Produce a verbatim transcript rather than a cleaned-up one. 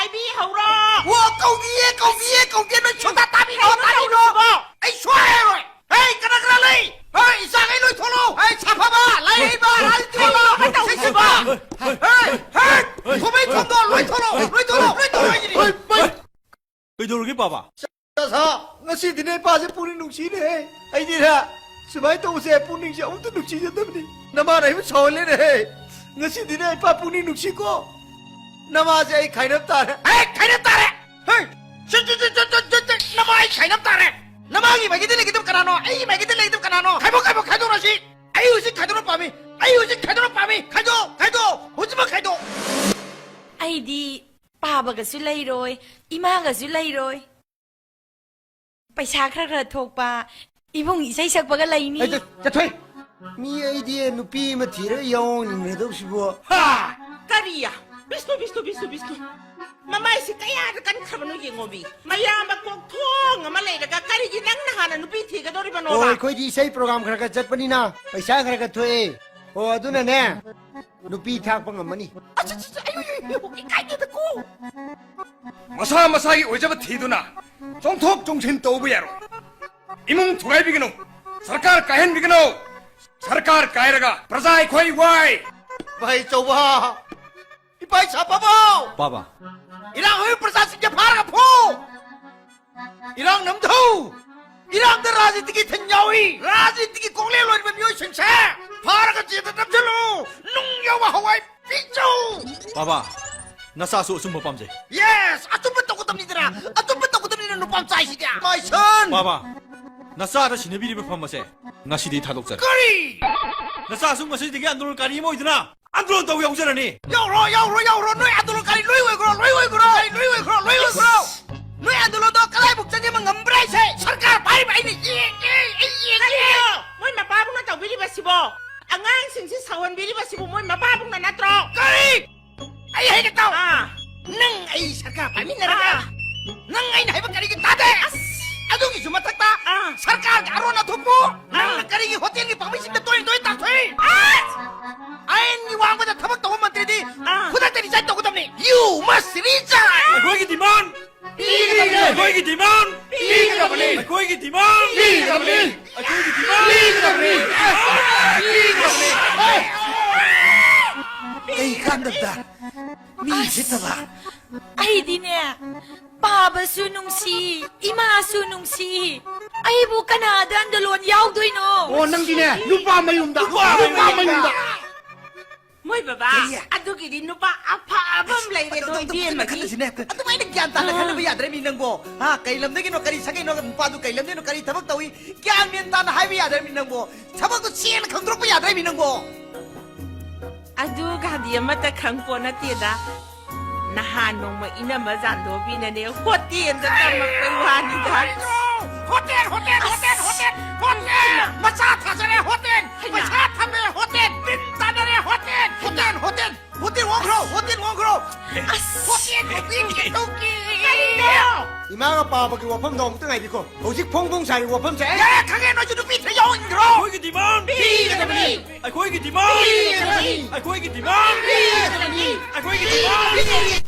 ꯍꯥꯏꯕꯤꯍꯧꯔꯣ꯫ ꯑꯣ, ꯀꯧꯗꯤꯌꯦ, ꯀꯧꯗꯤꯌꯦ, ꯀꯧꯗꯤꯌꯦ, ꯅꯣꯏ ꯁꯨꯡꯇꯥ ꯇꯥꯕꯤꯔꯣ, ꯀꯩꯅꯣ ꯇꯥꯕꯤꯔꯣ꯫ ꯇꯧꯔꯤꯁꯤꯕꯣ? ꯑꯩ ꯁꯣꯏꯔꯔꯣꯏ꯫ ꯍꯦ, ꯀꯅꯥ ꯀꯅꯥ ꯂꯩ? ꯍꯦ, ꯏꯆꯥꯈꯩ ꯂꯣꯏ ꯊꯣꯛꯂꯛꯑꯣ꯫ ꯍꯦ, ꯁꯥꯐꯕ, ꯂꯥꯏ ꯍꯩꯕ, ꯔꯥꯖꯅꯤꯇꯤ ꯀꯩꯅꯣ ꯍꯩꯕ, ꯇꯧꯔꯤꯁꯤꯕꯣ? ꯁꯦꯁꯤꯕ꯫ ꯍꯦ, ꯍꯦ, ꯊꯣꯃꯩ ꯊꯣꯡꯗꯣ ꯂꯣꯏ ꯊꯣꯛꯂꯛꯑꯣ, ꯂꯣꯏ ꯊꯣꯛꯂꯛꯑꯣ, ꯂꯣꯏ ꯊꯣꯛꯂꯛꯑꯣ ꯍꯥꯏꯁꯤꯗꯤ꯫ ꯀꯩꯗꯧꯔꯒꯦ ꯄꯥꯕ? ꯆꯥꯁꯥ, ꯉꯁꯤꯗꯤꯅꯦ ꯏꯄꯥꯁꯦ ꯄꯨꯛꯅꯤꯡ ꯅꯨꯡꯁꯤꯅꯦꯍꯦ꯫ ꯑꯩꯗꯤꯅꯦ, ꯁꯨꯃꯥꯏꯅ ꯇꯧꯕꯁꯦ ꯄꯨꯛꯅꯤꯡꯁꯦ ꯑꯃꯨꯛꯇ ꯅꯨꯡꯁꯤꯖꯗꯕꯅꯤ꯫ ꯅꯃꯥꯅ ꯑꯩꯕꯨ ꯁꯥꯎꯍꯜꯂꯦꯅꯦꯍꯦ꯫ ꯉꯁꯤꯗꯤꯅꯦ ꯏꯄꯥ ꯄꯨꯛꯅꯤꯡ ꯅꯨꯡꯁꯤꯀꯣ꯫ ꯅꯃꯥꯁꯦ ꯑꯩ ꯈꯥꯏꯅꯕ ꯇꯥꯔꯦ꯫ ꯑꯩ ꯈꯥꯏꯅꯕ ꯇꯥꯔꯦ! ꯍꯦ! ꯆꯠ, ꯆꯠ, ꯆꯠ, ꯆꯠ, ꯆꯠ, ꯆꯠ! ꯅꯃꯥ ꯑꯩ ꯈꯥꯏꯅꯕ ꯇꯥꯔꯦ! ꯅꯃꯥꯒꯤ ꯃꯥꯏꯀꯩꯗ ꯂꯩꯒꯗꯕ ꯀꯅꯥꯅꯣ? ꯑꯩꯒꯤ ꯃꯥꯏꯀꯩꯗ ꯂꯩꯒꯗꯕ ꯀꯅꯥꯅꯣ? ꯈꯥꯏꯗꯣꯛ, ꯈꯥꯏꯗꯣꯛ, ꯈꯥꯏꯗꯣꯛꯅꯁꯤ! ꯑꯩ ꯍꯧꯖꯤꯛ ꯈꯥꯏꯗꯣꯛꯅ ꯄꯥꯝꯃꯤ! ꯑꯩ ꯍꯧꯖꯤꯛ ꯈꯥꯏꯗꯣꯛꯅ ꯄꯥꯝꯃꯤ! ꯈꯥꯏꯗꯣꯛ! ꯈꯥꯏꯗꯣꯛ! ꯍꯧꯖꯤꯛꯃꯛ ꯈꯥꯏꯗꯣꯛ! ꯑꯩꯗꯤ ꯄꯥꯕꯒꯁꯨ ꯂꯩꯔꯣꯏ, ꯏꯃꯥꯒꯁꯨ ꯂꯩꯔꯣꯏ꯫ ꯄꯩꯁꯥ ꯈꯔ ꯈꯔ ꯊꯣꯛꯄ, ꯏꯕꯨꯡ ꯏꯁꯩ ꯁꯛꯄꯒ ꯂꯩꯅꯤ꯫ ꯑꯩ ꯆꯠ-, ꯆꯠꯊꯣꯏ! ꯃꯤ ꯑꯩꯗꯤ ꯅꯨꯄꯤ ꯑꯃ ꯊꯤꯔꯒ ꯌꯥꯑꯣꯡ ꯏꯟꯒꯗꯧꯁꯤꯕꯨ꯫ ꯍꯥ! ꯀꯔꯤ? ꯕꯤꯁꯅꯨ, ꯕꯤꯁꯅꯨ, ꯕꯤꯁꯅꯨ, ꯕꯤꯁꯅꯨ꯫ ꯃꯃꯥꯏꯁꯤ ꯀꯌꯥꯗ ꯀꯟꯈ꯭ꯔꯕꯅꯣ ꯌꯦꯡꯉꯣꯃꯤ꯫ ꯃꯌꯥꯝꯕ ꯀꯣꯛꯊꯣꯡ ꯑꯃ ꯂꯩꯔꯒ ꯀꯔꯤꯒꯤ ꯅꯪꯅ ꯍꯥꯟꯅ ꯅꯨꯄꯤ ꯊꯤꯒꯗꯧꯔꯤꯕꯅꯣꯕ? ꯑꯣ, ꯑꯩꯈꯣꯏꯗꯤ ꯏꯁꯩ ꯄ꯭ꯔꯣꯒ꯭ꯔꯥꯝ ꯈꯔ ꯈꯔ ꯆꯠꯄꯅꯤꯅ ꯄꯩꯁꯥ ꯈꯔ ꯈꯔ ꯊꯣꯛꯑꯦ꯫ ꯑꯣ, ꯑꯗꯨꯅꯅꯦ, ꯅꯨꯄꯤ ꯊꯥꯛꯄ ꯉꯝꯃꯅꯤ꯫ ꯑꯁ, ꯑꯁ, ꯑꯁ, ꯑꯌꯨ, ꯑꯌꯨ, ꯑꯌꯨ, ꯏꯀꯥꯏꯗꯦꯗꯀꯣ꯫ ꯃꯁꯥ ꯃꯁꯥꯒꯤ ꯑꯣꯏꯖꯕ ꯊꯤꯗꯨꯅ ꯆꯣꯡꯊꯣꯛ ꯆꯣꯡꯁꯤꯟ ꯇꯧꯕ ꯌꯥꯔꯣꯏ꯫ ꯏꯃꯨꯡ ꯊꯨꯒꯥꯏꯕꯤꯒꯅꯨ, ꯁꯔꯀꯥꯔ ꯀꯥꯏꯍꯟꯕꯤꯒꯅꯨ꯫ ꯁꯔꯀꯥꯔ ꯀꯥꯏꯔꯒ ꯄ꯭ꯔꯖꯥ ꯑꯩꯈꯣꯏ ꯋꯥꯏ꯫ ꯚꯥꯏ ꯆꯧꯕ, ꯏꯄꯥ ꯏꯁꯥ ꯄꯥꯕꯥꯎ꯫ ꯄꯥꯕ꯫ ꯏꯔꯥꯡ ꯍꯧꯔꯤꯕ ꯄ꯭ꯔꯖꯥꯁꯤꯡꯁꯦ ꯐꯥꯔꯒ ꯐꯨ꯫ ꯏꯔꯥꯡ ꯅꯝꯊꯧ! ꯏꯔꯥꯡꯗ ꯔꯥꯖꯅꯤꯇꯤꯒꯤ ꯏꯊꯤꯟ ꯌꯥꯎꯏ! ꯔꯥꯖꯅꯤꯇꯤꯒꯤ ꯀꯣꯛꯂꯦꯟ ꯑꯣꯏꯔꯤꯕ ꯃꯤꯑꯣꯏꯁꯤꯡꯁꯦ ꯐꯥꯔꯒ ꯖꯦꯜꯗ ꯅꯝꯁꯤꯜꯂꯨ! ꯅꯨꯡ ꯌꯥꯎꯕ ꯍꯋꯥꯏ ꯄꯤꯖꯧ! ꯕꯥꯕꯥ, ꯅꯆꯥꯁꯨ ꯑꯆꯨꯝꯕ ꯄꯥꯝꯖꯩ꯫ Yes! ꯑꯆꯨꯝꯕ ꯇꯧꯒꯗꯕꯅꯤꯗꯅ! ꯑꯆꯨꯝꯕ ꯇꯧꯒꯗꯕꯅꯤꯅ ꯅꯨꯄꯥ ꯃꯆꯥ ꯍꯥꯏꯁꯤꯗꯤ! My son! ꯕꯥꯕꯥ, ꯅꯆꯥꯗ ꯁꯤꯟꯅꯕꯤꯔꯤꯕ ꯐꯝ ꯑꯁꯦ ꯉꯁꯤꯗꯤ ꯊꯥꯗꯣꯛꯆꯔꯦ꯫ ꯀꯔꯤ? ꯅꯆꯥꯁꯨ ꯉꯁꯤꯗꯒꯤ ꯑꯟꯗꯣꯂꯟꯀꯥꯔꯤ ꯑꯃ ꯑꯣꯏꯗꯨꯅ ꯑꯟꯗꯣꯂꯟ ꯇꯧ ꯌꯥꯎꯖꯔꯅꯤ꯫ ꯌꯥꯎꯔꯣ, ꯌꯥꯎꯔꯣ, ꯌꯥꯎꯔꯣ꯫ ꯅꯣꯏ ꯑꯟꯗꯣꯂꯟꯀꯥꯔꯤ ꯂꯣꯏ ꯑꯣꯏꯈ꯭ꯔꯣ, ꯂꯣꯏ ꯑꯣꯏꯈ꯭ꯔꯣ, ꯂꯣꯏ ꯑꯣꯏꯈ꯭ꯔꯣ, ꯂꯣꯏ ꯑꯣꯏꯈ꯭ꯔꯣ꯫ ꯅꯣꯏ ꯑꯟꯗꯣꯂꯟꯗꯣ ꯀꯗꯥꯏꯕꯨꯛ ꯆꯪꯉꯦꯕ ꯉꯝꯕ꯭ꯔꯥ ꯍꯥꯏꯁꯦ? ꯁꯔꯀꯥꯔ ꯄꯥꯏꯔꯤꯕ ꯑꯩꯅ ꯌꯦꯡꯒꯦ, ꯑꯩ ꯌꯦꯡꯒꯦ꯫ ꯀꯔꯤꯅꯣ ꯃꯣꯏ ꯃꯄꯥꯕꯨꯡꯅ ꯇꯧꯕꯤꯔꯤꯕꯁꯤꯕꯣ? ꯑꯉꯥꯡꯁꯤꯡꯁꯤ ꯁꯥꯎꯍꯟꯕꯤꯔꯤꯕꯁꯤꯕꯨ ꯃꯣꯏ ꯃꯄꯥꯕꯨꯡꯅ ꯅꯠꯇ꯭ꯔꯣ? ꯀꯔꯤ? ꯑꯩ ꯍꯥꯏꯒꯦ ꯇꯥꯎ꯫ ꯑꯥ꯫ ꯅꯪ ꯑꯩ ꯁꯔꯀꯥꯔ ꯄꯥꯏꯃꯤꯟꯅꯔꯒ ꯑꯥ꯫ ꯅꯪ ꯑꯩꯅ ꯍꯥꯏꯕ ꯀꯔꯤꯒꯤ ꯇꯥꯗꯦ? ꯑꯁ! ꯑꯗꯨꯒꯤꯁꯨ ꯃꯊꯛꯇ ꯑꯥ꯫ ꯁꯔꯀꯥꯔꯒꯤ ꯑꯔꯣꯟ ꯑꯊꯨꯞꯄꯨ ꯑꯥ꯫ ꯅꯪꯅ ꯀꯔꯤꯒꯤ ꯍꯣꯇꯦꯜꯒꯤ ꯄꯥꯝꯕꯩꯁꯤꯡꯗ ꯇꯣꯏꯅ ꯇꯣꯏꯅ ꯇꯥꯛꯊꯣꯛꯏ? ꯑꯁ! ꯑꯥꯏꯟꯒꯤ ꯋꯥꯡꯃꯗ ꯊꯕꯛ ꯇꯧꯕ ꯃꯟꯇ꯭ꯔꯤꯗꯤ ꯑꯥ꯫ ꯈꯨꯗꯛꯇ resign ꯇꯧꯒꯗꯕꯅꯤ꯫ You must resign! ꯑꯩꯈꯣꯏꯒꯤ demand! ꯄꯤꯒꯗꯕꯅꯤ! ꯑꯩꯈꯣꯏꯒꯤ demand! ꯄꯤꯒꯗꯕꯅꯤ! ꯑꯩꯈꯣꯏꯒꯤ demand! ꯄꯤꯒꯗꯕꯅꯤ! ꯑꯩꯈꯣꯏꯒꯤ demand! ꯄꯤꯒꯗꯕꯅꯤ! ꯄꯤꯒꯗꯕꯅꯤ! ꯀꯩ ꯀꯥꯟꯗꯕꯗ ꯃꯤ ꯁꯤꯠꯇꯕ? ꯑꯩꯗꯤꯅꯦ, ꯄꯥꯕꯁꯨ ꯅꯨꯡꯁꯤ, ꯏꯃꯥꯁꯨ ꯅꯨꯡꯁꯤ꯫ ꯑꯩꯕꯨ ꯀꯅꯥꯗ ꯑꯟꯗꯂꯣꯟ ꯌꯥꯎꯗꯣꯏꯅꯣ? ꯑꯣ, ꯅꯪꯗꯤꯅꯦ, ꯅꯨꯄꯥ ꯃꯌꯨꯝꯗ, ꯅꯨꯄꯥ ꯅꯨꯄꯥ ꯃꯌꯨꯝꯗ꯫ ꯃꯌꯨꯝꯗ꯫ ꯃꯣꯏ ꯕꯕꯥ, ꯀꯔꯤ? ꯑꯗꯨꯒꯤꯗꯤ ꯅꯨꯄꯥ ꯑꯐꯕ ꯑꯃ ꯂꯩꯔꯦ, ꯑꯗꯣ ꯑꯗꯨ, ꯑꯗꯨ, ꯑꯗꯨ, ꯏꯕꯦꯝꯃꯗꯤ꯫ ꯈꯟꯅꯁꯤꯅꯦ꯫ ꯑꯗꯨꯃꯥꯏꯅ ꯒ꯭ꯌꯥꯟ ꯇꯥꯅ ꯑꯥ꯫ ꯈꯟꯅꯕ ꯌꯥꯗ꯭ꯔꯦ ꯃꯤ ꯅꯪꯕꯣ꯫ ꯍꯥ? ꯀꯩ ꯂꯝꯗꯒꯤꯅꯣ, ꯀꯔꯤ ꯁꯥꯒꯩꯅꯣ, ꯅꯨꯄꯥꯗꯨ ꯀꯩ ꯂꯝꯗꯒꯤꯅꯣ, ꯀꯔꯤ ꯊꯕꯛ ꯇꯧꯏ, ꯒ꯭ꯌꯥꯟ ꯃꯦꯟ ꯇꯥꯅ ꯍꯥꯏꯕ ꯌꯥꯗ꯭ꯔꯦ ꯃꯤ ꯅꯪꯕꯣ꯫ ꯊꯕꯛꯇꯨ ꯁꯦꯡꯅ ꯈꯪꯗꯣꯔꯛꯄ ꯌꯥꯗ꯭ꯔꯦ ꯃꯤ ꯅꯪꯕꯣ꯫ ꯑꯗꯨꯒꯗꯤ ꯑꯃꯠꯇ ꯈꯪꯄꯣ ꯅꯠꯇꯦꯗ꯫ ꯅꯍꯥꯟ ꯅꯣꯡꯃ ꯏꯅꯝꯃ ꯖꯥꯟꯗꯣꯕꯤꯅꯅꯦ ꯍꯣꯇꯦꯜꯗ ꯇꯝꯃꯛꯄꯩ ꯋꯥꯅꯤꯗ꯫ ꯍꯣꯇꯦꯜ, ꯍꯣꯇꯦꯜ, ꯍꯣꯇꯦꯜ, ꯑꯁ! Hotel, hotel! ꯍꯩꯃꯥ! ꯃꯆꯥ ꯊꯥꯖꯔꯦ ꯍꯣꯇꯦꯜ! ꯍꯩꯃꯥ! ꯄꯩꯁꯥ ꯊꯝꯃꯦ ꯍꯣꯇꯦꯜ! ꯃꯤꯟ ꯇꯥꯟꯅꯔꯦ ꯍꯣꯇꯦꯜ! ꯍꯩꯃꯥ! Hotel, hotel! ꯍꯣꯇꯦꯜ ꯑꯣꯟꯈ꯭ꯔꯣ! ꯍꯣꯇꯦꯜ ꯑꯣꯟꯈ꯭ꯔꯣ! ꯑꯁ! ꯍꯣꯇꯦꯜ, ꯍꯣꯇꯦꯜ, ꯀꯩꯗꯧꯒꯦ? ꯀꯔꯤꯅꯣ? ꯏꯃꯥꯒ ꯄꯥꯕꯒꯤ ꯋꯥꯐꯝꯗꯣ ꯑꯃꯨꯛꯇ ꯉꯥꯏꯕꯤꯈꯣ꯫ ꯍꯧꯖꯤꯛ ꯐꯣꯡ ꯐꯣꯡ ꯁꯥꯔꯤ ꯋꯥꯐꯝꯁꯦ꯫ ꯌꯥꯔꯦ, ꯈꯪꯉꯦ, ꯅꯣꯏꯁꯨ ꯅꯨꯄꯤ ꯊꯤꯔ ꯌꯥꯎꯍꯟꯈ꯭ꯔꯣ꯫ ꯑꯩꯈꯣꯏꯒꯤ demand ꯄꯤꯒꯗꯕꯅꯤ꯫ ꯑꯩꯈꯣꯏꯒꯤ demand ꯄꯤꯒꯗꯕꯅꯤ꯫ ꯑꯩꯈꯣꯏꯒꯤ demand ꯄꯤꯒꯗꯕꯅꯤ꯫ ꯑꯩꯈꯣꯏꯒꯤ demand ꯄꯤꯒꯗꯕꯅꯤ꯫